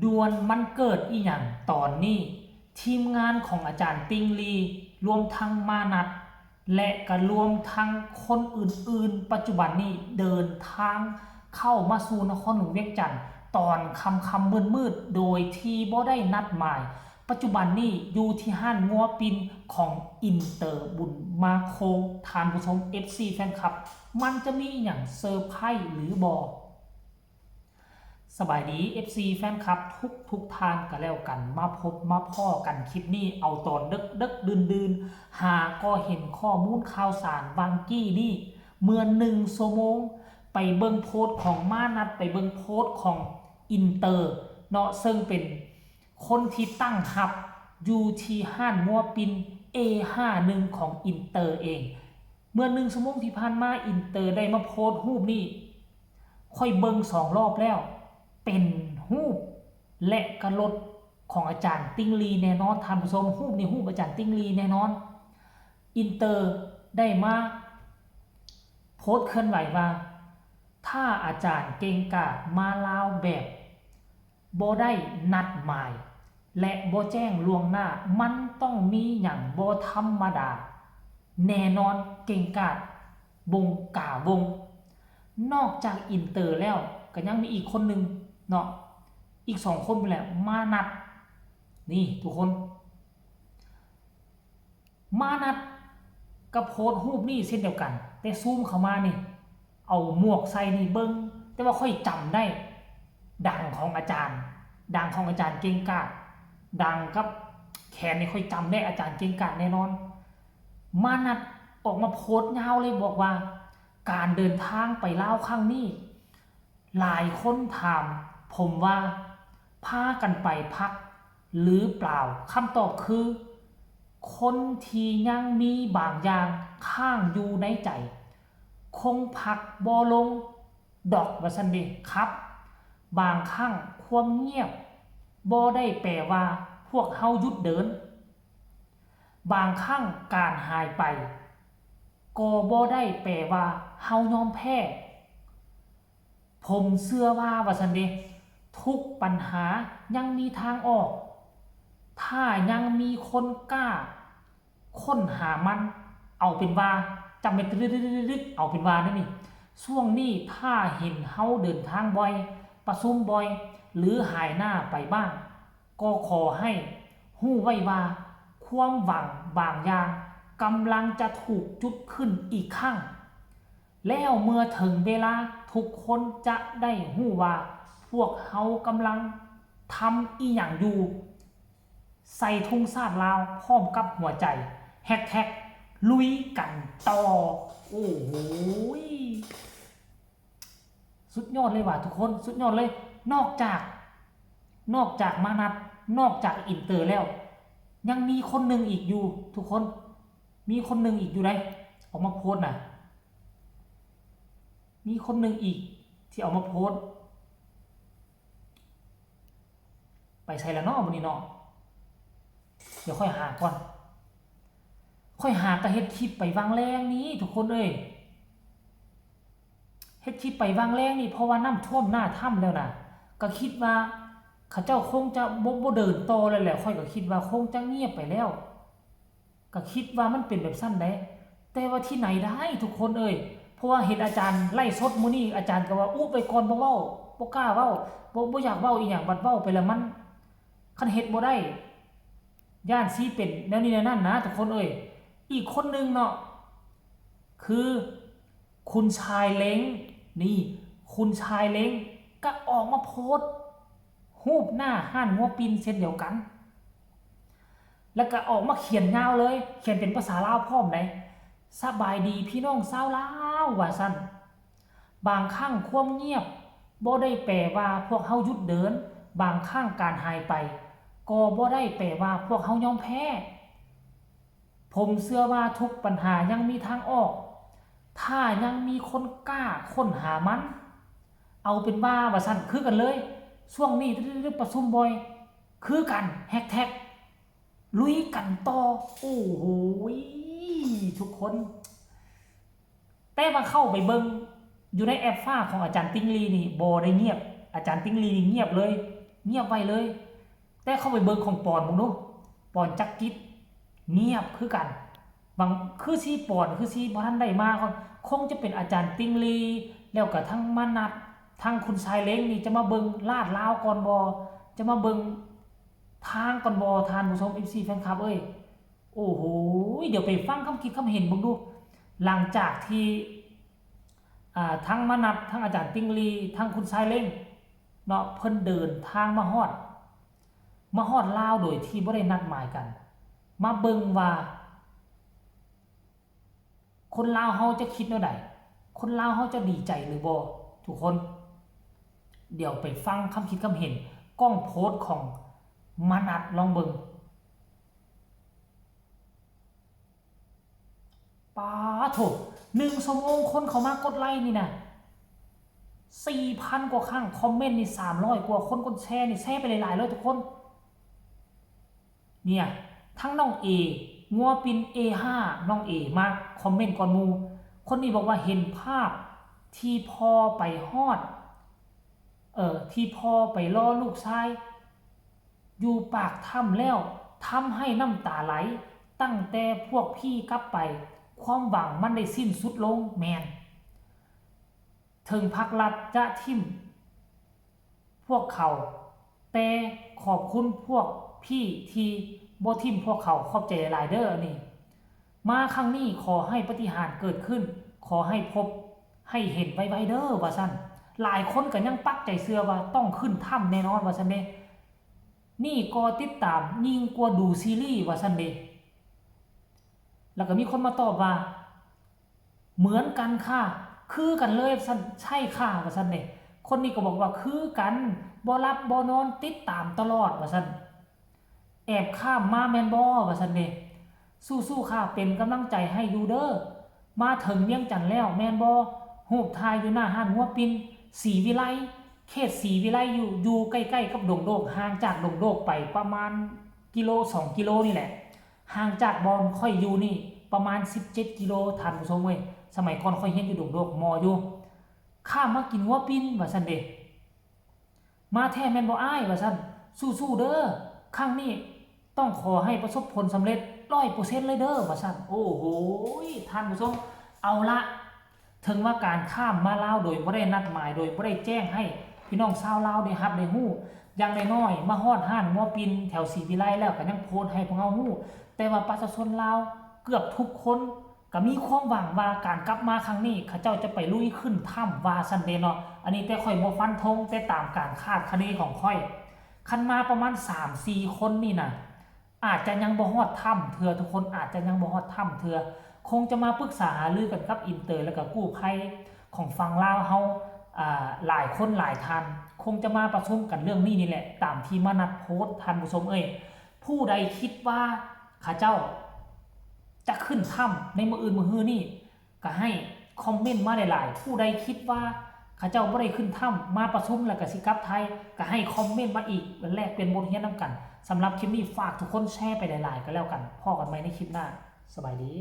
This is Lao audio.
ດ່ວນມັນເກີດອີ່ຫຍັງຕອນນີ້? ທີມງານຂອງອາຈານຕິ່ງລີ ລວມທັງມານັດ ແລະ ກະລວມທັງຄົນອື່ນໆ ປັດຈຸບັນນີ້ເດີນທາງເຂົ້າມາສູ່ນະຄອນຫຼວງວຽງຈັນ ຕອນຄ່ຳໆມືດໆ ໂດຍທີ່ບໍ່ໄດ້ນັດໝາຍ. ປັດຈຸບັນນີ້ຢູ່ທີ່ຮ້ານງົວປິ່ນຂອງອິນເຕີບຸນມາໂຄ. ທ່ານຜູ້ຊົມ ເອັຟຊີ ແຟນຄລັບ ມັນຈະມີອີ່ຫຍັງເຊີໄພຣສ໌ຫຼືບໍ່? ສະບາຍດີ ເອັຟຊີ ແຟນຄລັບທຸກໆທ່ານກະແລ້ວກັນ, ມາພົບມາພໍ້ກັນຄລິບນີ້ ເອົາຕອນເດິກໆດື່ນໆ ຫາກໍເຫັນຂໍ້ມູນຂ່າວສານຫວ່າງກີ້ນີ້ ເມື່ອໜຶ່ງຊົ່ວໂມງ ໄປເບິ່ງໂພສຂອງມານັດ ໄປເບິ່ງໂພສຂອງອິນເຕີເນາະ ເຊິ່ງເປັນຄົນທີ່ຕັ້ງຮັບຢູ່ທີ່ຮ້ານງົວປິ່ນ ເອຫ້າໜຶ່ງ ຂອງອິນເຕີເອງ. ເມື່ອໜຶ່ງຊົ່ວໂມງທີ່ຜ່ານມາ ອິນເຕີໄດ້ມາໂພສຮູບນີ້ ຂ້ອຍເບິ່ງສອງລອບແລ້ວ ເປັນຮູບ ແລະ ກະລົດຂອງອາຈານຕິ່ງລີແນ່ນອນທ່ານຜູ້ຊົມ. ຮູບນີ້ຮູບອາຈານຕິ່ງລີແນ່ນອນ. ອິນເຕີໄດ້ມາໂພສເຄື່ອນໄຫວວ່າ ຖ້າອາຈານເກັ່ງກາດມາລາວແບບ ບໍ່ໄດ້ນັດໝາຍ ແລະ ບໍ່ແຈ້ງລ່ວງໜ້າ ມັນຕ້ອງມີຫຍັງບໍ່ທຳມະດາແນ່ນອນ. ເກັ່ງກາດ ວົງກາວົງ. ນອກຈາກອິນເຕີແລ້ວ ກະຍັງມີອີກຄົນໜຶ່ງເນາະ ອີກສອງຄົນພຸ້ນແຫຼະ ມານັດ ນີ້ທຸກຄົນ ມານັດກະໂພສຮູບນີ້ເຊັ່ນດຽວກັນ ແຕ່ຊູມເຂົ້າມານີ້ ເອົາໝວກໃສ່ນີ້ເບິ່ງ ແຕ່ວ່າຂ້ອຍຈຳໄດ້ ດັງຂອງອາຈານ ດັງຂອງອາຈານເກັ່ງກາດ ດັງກັບແຂນນີ້ ຂ້ອຍຈຳໄດ້ອາຈານເກັ່ງກາດແນ່ນອນ. ມານັດອອກມາໂພສຍາວເລີຍ ບອກວ່າ ການເດີນທາງໄປລາວຄັ້ງນີ້ ຫຼາຍຄົນຖາມຜົມວ່າ ພາກັນໄປພັກຫຼືເປົ່າ? ຄຳຕອບຄື ຄົນທີ່ຍັງມີບາງຢ່າງຄ້າງຢູ່ໃນໃຈ ຄົງພັກບໍ່ລົງດອກວ່າຊັ້ນເດ. ຄັບ ບາງຄັ້ງຄວາມງຽບບໍ່ໄດ້ແປວ່າພວກເຮົາຢຸດເດີນ. ບາງຄັ້ງການຫາຍໄປກໍບໍ່ໄດ້ແປວ່າເຮົາຍອມແພ້. ຜົມເຊື່ອວ່າ ວ່າຊັ້ນເດ ທຸກບັນຫາຍັງມີທາງອອກ ຖ້າຍັງມີຄົນກ້າຄົ້ນຫາມັນ. ເອົາເປັນວ່າ ຈຳເປັນ ເອົາເປັນວ່າເດ້ນີ້ ຊ່ວງນີ້ຖ້າເຫັນເຮົາເດີນທາງບ່ອຍ ປະຊຸມບ່ອຍ ຫຼື ຫາຍໜ້າໄປບ້າງ ກໍຂໍໃຫ້ຮູ້ໄວ້ວ່າ ຄວາມຫວັງບາງຢ່າງກຳລັງຈະຖືກຈຸດຂຶ້ນອີກຄັ້ງ. ແລ້ວເມື່ອເຖິງເວລາ ທຸກຄົນຈະໄດ້ຮູ້ວ່າ ພວກເຮົາກຳລັງທຳອີ່ຫຍັງຢູ່. ໃສ່ທຸງຊາດລາວພ້ອມກັບຫົວໃຈ ແຮັດແທັກ ລຸຍກັນຕໍ່. ໂອ້ໂຫ ສຸດຍອດເລີຍວ່າທຸກຄົນ ສຸດຍອດເລີຍ. ນອກຈາກ ນອກຈາກມານັດ ນອກຈາກອິນເຕີແລ້ວ ຍັງມີຄົນໜຶ່ງອີກຢູ່ທຸກຄົນ ມີຄົນໜຶ່ງອີກຢູ່ໃດ ອອກມາໂພສນະ ມີຄົນໜຶ່ງອີກທີ່ເອົາມາໂພສ. ໄປໃສລະເນາະມື້ນີ້ເນາະ? ດຽວຂ້ອຍຫາກ່ອນ ຂ້ອຍຫາກະເຮັດຄລິບໄປຫວ່າງແລງນີ້ທຸກຄົນເອີຍ ເຮັດຄລິບໄປຫວ່າງແລງນີ້ ເພາະວ່ານ້ຳຖ້ວມໜ້າຖ້ຳແລ້ວນະ ກະຄິດວ່າເຂົາເຈົ້າຄົງຈະບໍ່ ບໍ່ເດີນຕໍ່ແລ້ວແຫຼະ ຂ້ອຍກະຄິດວ່າຄົງຈະງຽບໄປແລ້ວ ກະຄິດວ່າມັນເປັນແບບຊັ້ນໃດ ແຕ່ວ່າທີ່ໄຫນໄດ້ທຸກຄົນເອີຍ ເພາະວ່າເຫັນອາຈານໄລຟ໌ສົດມື້ນີ້ ອາຈານກະວ່າອຸບໄວ້ກ່ອນ ບໍ່ເວົ້າ ບໍ່ກ້າເວົ້າ ບໍ່ ບໍ່ຢາກເວົ້າອີ່ຫຍັງ ບັດເວົ້າໄປແລ້ວມັນ ຄັນເຮັດບໍ່ໄດ້ ຢ້ານຊິເປັນແນວນີ້ແນວນັ້ນນະທຸກຄົນເອີຍ. ອີກຄົນໜຶ່ງເນາະ ຄື ຄຸນຊາຍເລັງ ນີ້ ຄຸນຊາຍເລັງກະອອກມາໂພສຮູບໜ້າຮ້ານງົວປິ່ນເຊັ່ນດຽວກັນ ແລ້ວກະອອກມາຂຽນຍາວເລີຍ ຂຽນເປັນພາສາລາວພ້ອມໃດ ສະບາຍດີພີ່ນ້ອງຊາວລາວ ວ່າຊັ້ນ. ບາງຄັ້ງຄວາມງຽບບໍ່ໄດ້ແປວ່າພວກເຮົາຢຸດເດີນ, ບາງຄັ້ງການຫາຍໄປກໍບໍ່ໄດ້ແປວ່າພວກເຮົາຍອມແພ້. ຜົມເຊື່ອວ່າທຸກບັນຫາຍັງມີທາງອອກ ຖ້າຍັງມີຄົນກ້າຄົ້ນຫາມັນ. ເອົາເປັນວ່າ ວ່າຊັ້ນ ຄືກັນເລີຍ ຊ່ວງນີ້ປະຊຸມບ່ອຍຄືກັນ ແຮັດແທັກ ລຸຍກັນຕໍ່. ໂອ້ໂຫ ທຸກຄົນ ແຕ່ວ່າເຂົ້າໄປເບິ່ງຢູ່ໃນແອັບຟ້າຂອງອາຈານຕິ່ງລີນີ້ ບໍ່ໄດ້ງຽບ ອາຈານຕິ່ງລີນີ້ງຽບເລີຍ ງຽບໄວເລີຍ. ແຕ່ເຂົ້າໄປເບິ່ງຂອງປອນເບິ່ງດູ, ປອນຈັກກິດ ງຽບຄືກັນ. ບາງ ຄືຊິປອນ ຄືຊິບໍ່ທັນໄດ້ມາ, ຄົງຈະເປັນອາຈານຕິ່ງລີ ແລ້ວກໍທັງມານັດ ທັງຄຸນຊາຍເລັງນີ້ ຈະມາເບິ່ງລາດລາວກ່ອນບໍ່? ຈະມາເບິ່ງທາງກ່ອນບໍ່ ທ່ານຜູ້ຊົມ ເອັຟຊີ ແຟນຄລັບເອີຍ? ໂອ້ໂຫ ດຽວໄປຟັງຄຳຄິດຄຳເຫັນເບິ່ງດູ. ຫຼັງຈາກທີ່ ອ່າ ທັງມານັດ ທັງອາຈານຕິ່ງລີ ທັງຄຸນຊາຍເລັງເນາະ ເພິ່ນເດີນທາງມາຮອດ ມາຮອດລາວໂດຍທີ່ບໍ່ໄດ້ນັດໝາຍກັນ, ມາເບິ່ງວ່າຄົນລາວເຮົາຈະຄິດແນວໃດ? ຄົນລາວເຮົາຈະດີໃຈຫຼືບໍ່? ທຸກຄົນ ດຽວໄປຟັງຄຳຄິດຄຳເຫັນກ້ອງໂພສຂອງມານັດ ລອງເບິ່ງ. ປາໂທ້ ໜຶ່ງຊົ່ວໂມງຄົນເຂົ້າມາກົດໄລນີ້ນະ ສີ່ພັນກວ່າຄັ້ງ, ຄອມເມັນນີ້ສາມຮ້ອຍກວ່າຄົນ, ກົດແຊນີ້ແຊໄປຫຼາຍໆເລີຍທຸກຄົນ. ເນຍ ທັງນ້ອງເອ ງົວປິ່ນເອຫ້າ ນ້ອງເອມາຄອມເມັນກ່ອນໝູ່. ຄົນນີ້ບອກວ່າເຫັນພາບທີ່ພໍ່ໄປຮອດ ເອີ ທີ່ພໍ່ໄປລໍລູກຊາຍຢູ່ປາກຖ້ຳແລ້ວ ທຳໃຫ້ນ້ຳຕາໄຫຼ. ຕັ້ງແຕ່ພວກພີ່ກັບໄປ ຄວາມຫວັງມັນໄດ້ສິ້ນສຸດລົງ. ແມ່ນ ເຖິງພັກລັດຈະຖິ້ມພວກເຂົາ ແຕ່ຂອບຄຸນພວກພີ່ທີ່ບໍ່ຖິ້ມພວກເຂົາ. ຂອບໃຈຫຼາຍໆເດີ. ອັນນີ້ ມາຄັ້ງນີ້ຂໍໃຫ້ປາຕິຫານເກີດຂຶ້ນ, ຂໍໃຫ້ພົບ ໃຫ້ເຫັນໄວໆເດີ ວ່າຊັ້ນ. ຫຼາຍຄົນກໍຍັງປັກໃຈເຊື່ອວ່າຕ້ອງຂຶ້ນຖ້ຳແນ່ນອນ ວ່າຊັ້ນເດ. ນີ້ກໍຕິດຕາມຍິ່ງກວ່າດູຊີຣີ ວ່າຊັ້ນເດ. ແລ້ວກໍມີຄົນມາຕອບວ່າ ເໝືອນກັນຄ່ະ ຄືກັນເລີຍ ວ່າຊັ້ນ. ໃຊ່ຄ່ະ ວ່າຊັ້ນເດ. ຄົນນີ້ກໍບອກວ່າ ຄືກັນ ບໍ່ຫຼັບບໍ່ນອນ ຕິດຕາມຕະຫຼອດ ວ່າຊັ້ນ. ແອບຂ້າມມາແມ່ນບໍ່ ວ່າຊັ້ນເດ. ສູ້ໆຄ່ະ ເປັນກຳລັງໃຈໃຫ້ຢູ່ເດີ. ມາເຖິງວຽງຈັນແລ້ວແມ່ນບໍ່? ຮູບຖ່າຍຢູ່ໜ້າຮ້ານງົວປິ່ນ ສີວິໄລ, ເຂດສີວິໄລ ຢູ່ ຢູ່ໃກ້ໆກັບດົງໂດກ, ຫ່າງຈາກດົງໂດກໄປປະມານກິໂລ ສອງກິໂລນີ້ແຫຼະ. ຫ່າງຈາກບ່ອນຂ້ອຍຢູ່ນີ້ປະມານສິບເຈັດກິໂລ ທ່ານຜູ້ຊົມເອີຍ. ສະໄໝກ່ອນຂ້ອຍຮຽນຢູ່ດົງໂດກ ມໍຢູ່. ຂ້າມມາກິນງົວປິ່ນ ວ່າຊັ້ນເດ. ມາແທ້ແມ່ນບໍ່ອ້າຍ ວ່າຊັ້ນ. ສູ້ໆເດີ ຄັ້ງນີ້ຕ້ອງຂໍໃຫ້ປະສົບຜົນສຳເລັດຮ້ອຍເປີເຊັນເລີຍເດີ ວ່າຊັ້ນ. ໂອ້ໂຫ ທ່ານຜູ້ຊົມ ເອົາລະ ເຖິງວ່າການຂ້າມມາລາວໂດຍບໍ່ໄດ້ນັດໝາຍ ໂດຍບໍ່ໄດ້ແຈ້ງໃຫ້ພີ່ນ້ອງຊາວລາວໄດ້ຮັບໄດ້ຮູ້, ຢ່າງໜ້ອຍໆມາຮອດຮ້ານງົວປິ່ນແຖວສີວິໄລແລ້ວ ກໍຍັງໂພສໃຫ້ພວກເຮົາຮູ້, ແຕ່ວ່າປະຊາຊົນລາວເກືອບທຸກຄົນ ກໍມີຄວາມຫວັງວ່າການກັບມາຄັ້ງນີ້ ເຂົາເຈົ້າຈະໄປລຸຍຂຶ້ນຖ້ຳ ວ່າຊັ້ນເດເນາະ. ອັນນີ້ແຕ່ຂ້ອຍບໍ່ຟັນທົງ, ແຕ່ຕາມການຄາດຄະເນຂອງຂ້ອຍ, ຄັນມາປະມານສາມສີ່ຄົນນີ້ນະ ອາດຈະຍັງບໍ່ຮອດຖ້ຳເທື່ອ, ທຸກຄົນອາດຈະຍັງບໍ່ຮອດຖ້ຳເທື່ອ, ຄົງຈະມາປຶກສາຫາລືກັນກັບອິນເຕີ ແລ້ວກໍກູ້ໄພຂອງຝັ່ງລາວເຮົາ ອ່າ ຫຼາຍຄົນຫຼາຍທ່ານ ຄົງຈະມາປະຊຸມກັນເລື່ອງນີ້ນີ້ແຫຼະ ຕາມທີ່ມານັດໂພສ ທ່ານຜູ້ຊົມເອີຍ. ຜູ້ໃດຄິດວ່າເຂົາເຈົ້າຈະຂຶ້ນຖ້ຳໃນມື້ອື່ນມື້ຮືນີ້ ກໍໃຫ້ຄອມເມັນມາຫຼາຍໆ. ຜູ້ໃດຄິດວ່າເຂົາເຈົ້າບໍ່ໄດ້ຂຶ້ນຖ້ຳ ມາປະຊຸມແລ້ວກໍຊິກັບໄທ ກໍໃຫ້ຄອມເມັນມາອີກ ແລກປ່ຽນບົດຮຽນນຳກັນ. ສຳລັບຄລິບນີ້ ຝາກທຸກຄົນແຊໄປຫຼາຍໆກໍແລ້ວກັນ. ພໍ້ກັນໃໝ່ໃນຄລິບໜ້າ. ສະບາຍດີ.